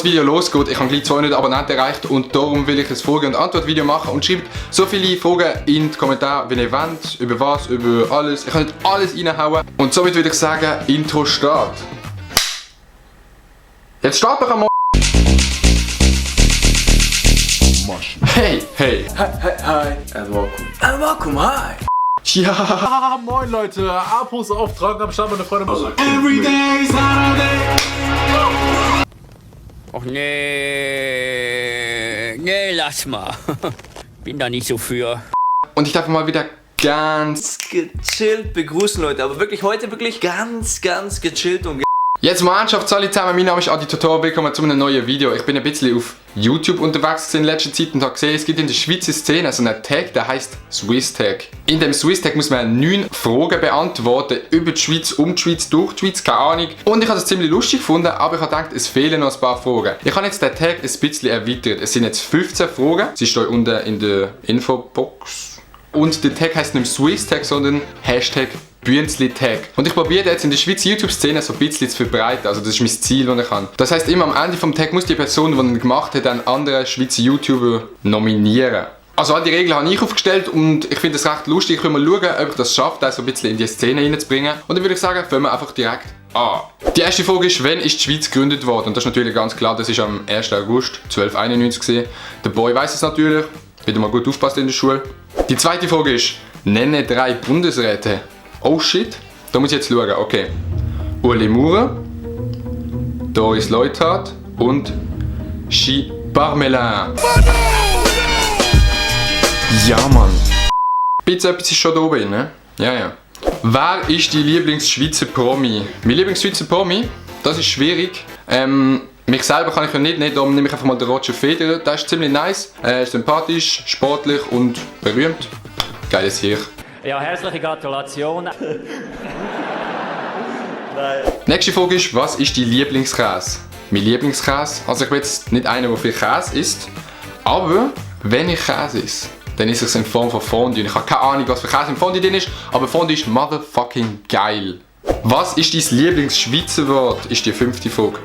das Video losgeht, ich habe gleich 200 Abonnenten erreicht und darum will ich ein Frage- und Antwort-Video machen und schreibt so viele Fragen in die Kommentare, wenn ihr wollt, über was, über alles. Ich kann nicht alles reinhauen und somit würde ich sagen, Intro Start. Jetzt starten wir mal. Hey, hey. Hi. And welcome, hi. Ja. Moin Leute, Apos auftragen am Start, meine Freunde. Every day, Saturday. Och nee, lass mal. Bin da nicht so für. Und ich darf mal wieder ganz Gechillt begrüßen, Leute. Aber wirklich heute wirklich ganz gechillt und Jetzt Mannschaft, alle zusammen, mein Name ist Adi Totoro, willkommen zu einem neuen Video. Ich bin ein bisschen auf YouTube unterwegs in letzter Zeit und habe gesehen, es gibt in der Schweizer Szene so einen Tag, der heißt Swiss Tag. In dem Swiss Tag muss man 9 Fragen beantworten über die Schweiz, um die Schweiz, durch die Schweiz, keine Ahnung. Und ich habe das ziemlich lustig gefunden, aber ich habe gedacht, es fehlen noch ein paar Fragen. Ich habe jetzt den Tag ein bisschen erweitert. Es sind jetzt 15 Fragen, sie stehen unten in der Infobox. Und der Tag heisst nicht Swiss Tag, sondern Hashtag Bünzli-Tag. Und ich probiere jetzt in der Schweizer YouTube-Szene so ein bisschen zu verbreiten. Also das ist mein Ziel, das ich habe. Das heisst, immer am Ende vom Tag muss die Person, die ihn gemacht hat, einen anderen Schweizer YouTuber nominieren. Also all die Regeln habe ich aufgestellt und ich finde es recht lustig. Ich will mal schauen, ob ich das schaffe, das so ein bisschen in die Szene reinzubringen. Und dann würde ich sagen, fangen wir einfach direkt an. Die erste Frage ist, wann ist die Schweiz gegründet worden? Und das ist natürlich ganz klar, das ist am 1. August 1291 gewesen. Der Boy weiß es natürlich. Wieder mal gut aufpassen in der Schule. Die zweite Frage ist, nenne 3 Bundesräte. Oh shit, da muss ich jetzt schauen, okay. Ueli Maurer, Doris Leuthard und Chi Parmelin. Ja, Mann. Bitte etwas ist schon da oben, ne? Ja. Wer ist die Lieblingsschweizer Promi? Mein Lieblingsschweizer Promi? Das ist schwierig. Mich selber kann ich ja nicht, darum nehme ich einfach mal den Roger Federer. Der ist ziemlich nice, sympathisch, sportlich und berühmt. Geiles Hirch. Ja, herzliche Gratulation. Nächste Frage ist, was ist dein Lieblingskäse? Mein Lieblingskäse? Also ich bin jetzt nicht einer, der viel Käse isst, aber wenn ich Käse esse, dann ist es in Form von Fondue. Ich habe keine Ahnung, was für Käse im Fondue drin ist, aber Fondue ist motherfucking geil. Was ist dein Lieblingsschweizer Wort? Ist die 5. Frage.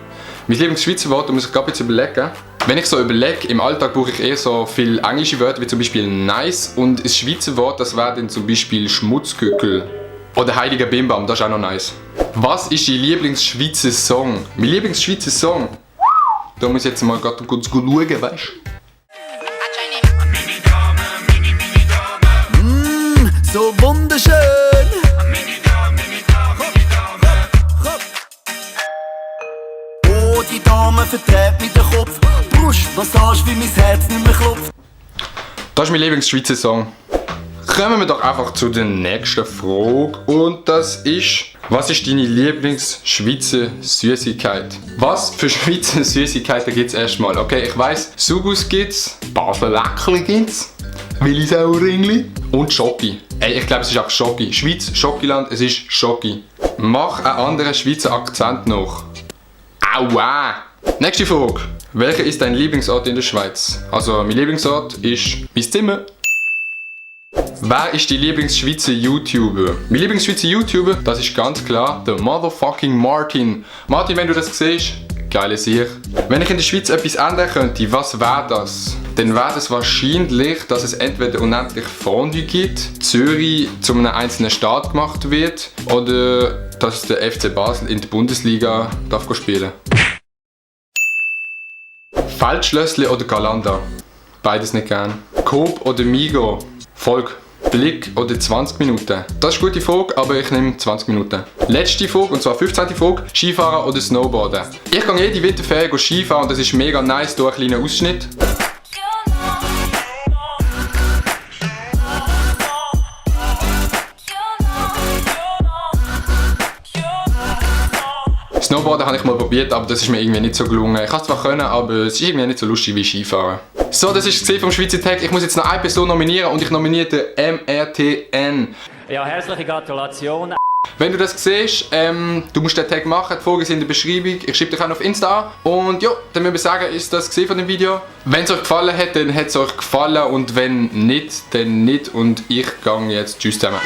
Mein Lieblingsschweizer Wort, da muss ich gerade jetzt überlegen. Wenn ich so überlege, im Alltag brauche ich eher so viele englische Wörter, wie zum Beispiel nice. Und das Schweizer Wort, das wäre dann zum Beispiel Schmutzgückel. Oder heiliger Bimbam, das ist auch noch nice. Was ist dein Lieblingsschweizer Song? Mein Lieblingsschweizer Song? Da muss ich jetzt mal gerade kurz schauen, weißt du? So wunderschön. Oh, die Dame verdreht mir den Kopf. Brustmassage, wie mein Herz nicht mehr klopft. Das ist mein Lieblingsschweizer Song. Kommen wir doch einfach zu der nächsten Frage. Und das ist, was ist deine Lieblingsschweizer Süßigkeit? Was für Schweizer Süßigkeiten gibt es erstmal? Okay, ich weiss, Sugus gibt's, Basler Läckli gibt's, Willisauerringli und Schoki. Ey, ich glaube, es ist auch Schoki. Schweiz, Schokiland, es ist Schoki. Mach einen anderen Schweizer Akzent noch. Aua! Nächste Frage. Welcher ist dein Lieblingsort in der Schweiz? Also, mein Lieblingsort ist mein Zimmer. Wer ist die Lieblingsschweizer YouTuber? Mein Lieblingsschweizer YouTuber, das ist ganz klar der motherfucking Martin. Martin, wenn du das siehst, geile Sicht. Wenn ich in der Schweiz etwas ändern könnte, was wäre das? Dann wäre es wahrscheinlich, dass es entweder unendlich Fondue gibt, Zürich zu einem einzelnen Staat gemacht wird, oder dass der FC Basel in der Bundesliga darf spielen. Feldschlössli oder Galanda? Beides nicht gern. Coop oder Migo? Volk. Blick oder 20 Minuten? Das ist eine gute Frage, aber ich nehme 20 Minuten. Letzte Frage, und zwar 15. Frage. Skifahren oder Snowboarden? Ich gehe jede Winterferien Skifahren und das ist mega nice, durch einen kleinen Ausschnitt. Snowboarden habe ich mal probiert, aber das ist mir irgendwie nicht so gelungen. Ich habe es zwar können, aber es ist irgendwie nicht so lustig wie Skifahren. So, das ist es vom Schweizer Tag. Ich muss jetzt noch eine Person nominieren und ich nominiere den MRTN. Ja, herzliche Gratulation. Wenn du das siehst, du musst den Tag machen, die Fragen sind in der Beschreibung. Ich schreibe dich auch auf Insta an. Und ja, dann müssen wir sagen, ist das von dem Video. Wenn es euch gefallen hat, dann hat es euch gefallen und wenn nicht, dann nicht. Und ich gehe jetzt. Tschüss zusammen.